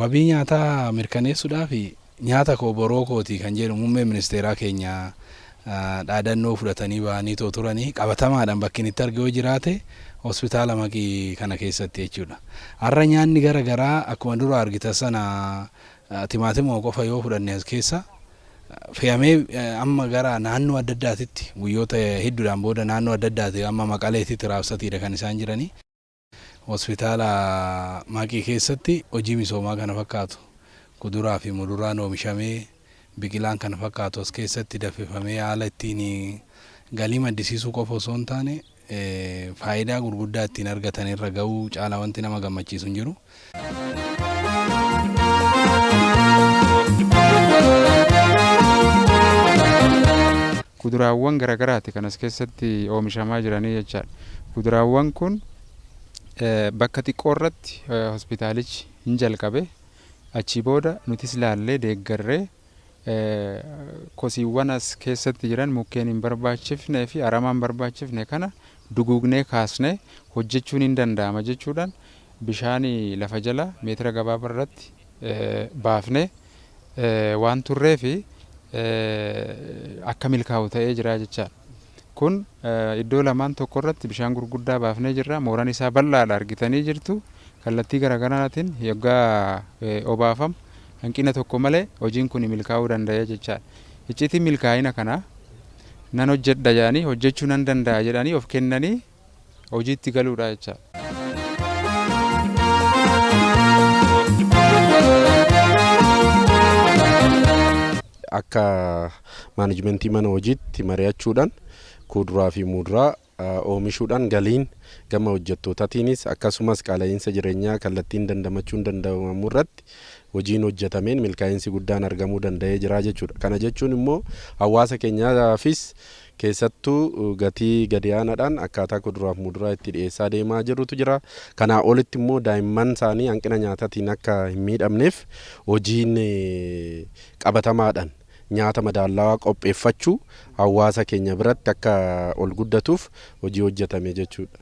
Wabii nyaataa mirkaneessuudhaaf nyaata koo boroo kooti kan jedhu muummeen ministeeraa keenya dhaadannoo fudhatanii ba'anii too turanii qabatamaadhaan bakki inni itti arge yoo jiraate hospitaala Maqii kana keessatti jechuudha. Har'a nyaanni gara garaa akkuma dura argitan sana timaatima qofa yoo fudhanne as keessa fe'amee amma gara naannoo adda addaatitti guyyoota hedduudhaan booda naannoo adda addaati amma Maqaleetitti raabsatiidha kan isaan jiranii. Hospitaala Maqii keessatti hojii misoomaa kana fakkaatu kuduraa fi muduraan oomishamee biqilaan kana fakkaatu as keessatti danfifamee haala ittiin galii maddisiisuu qofa osoo hin taane faayidaa gurguddaa ittiin argatan irra ga'uu caalaa wanti nama gammachiisu hin jiru. Kuduraawwan garagaraati kan as keessatti oomishamaa jiranii jechaadha. Kuduraawwan kun bakka xiqqoo irratti hospitaalichi hin jalqabe. Achii booda nutis laallee deeggarree kosiiwwan as keessatti jiran mukkeen hin barbaachifnee fi aramaa hin barbaachifne kana duguugnee kaasnee hojjechuun hin danda'ama jechuudhaan bishaan lafa jala meetira gabaabaa irratti baafnee waan turreefi akka milkaa'u ta'ee jira jechaadha. Kun iddoo lamaan tokko irratti bishaan gurguddaa baafnee jirra. Mooraan isaa bal'aadha argitanii jirtu. Kallattii garaagaraatiin yoggaa obaafamu hanqina tokko malee hojiin kun milkaa'uu danda'ee jechaadha. Icciitiin milkaa'ina kanaa nan hojjedha jedhanii hojjechuu nan danda'a jedhanii of kennanii hojiitti galuudha jechaadha. Akka maanajimentii mana hojiitti mari'achuudhaan kuduraa fi muduraa oomishuudhaan galiin gama hojjettootaatiinis akkasumas qaala'iinsa jireenyaa kallattiin dandamachuun danda'amu irratti hojiin hojjetameen milkaa'insi guddaan argamuu danda'ee jira jechuudha. Kana jechuun immoo hawaasa keenyaafis keessattuu gatii gadi aanaadhaan akkaataa kuduraaf muduraa itti dhiyeessaa deemaa jirutu jira. Kanaa olitti immoo daa'imman isaanii hanqina nyaataatiin akka hin miidhamneef hojiin qabatamaadhaan nyaata madaalawaa qopheeffachuu hawaasa keenya biratti akka ol guddatuuf hojii hojjetame jechuudha.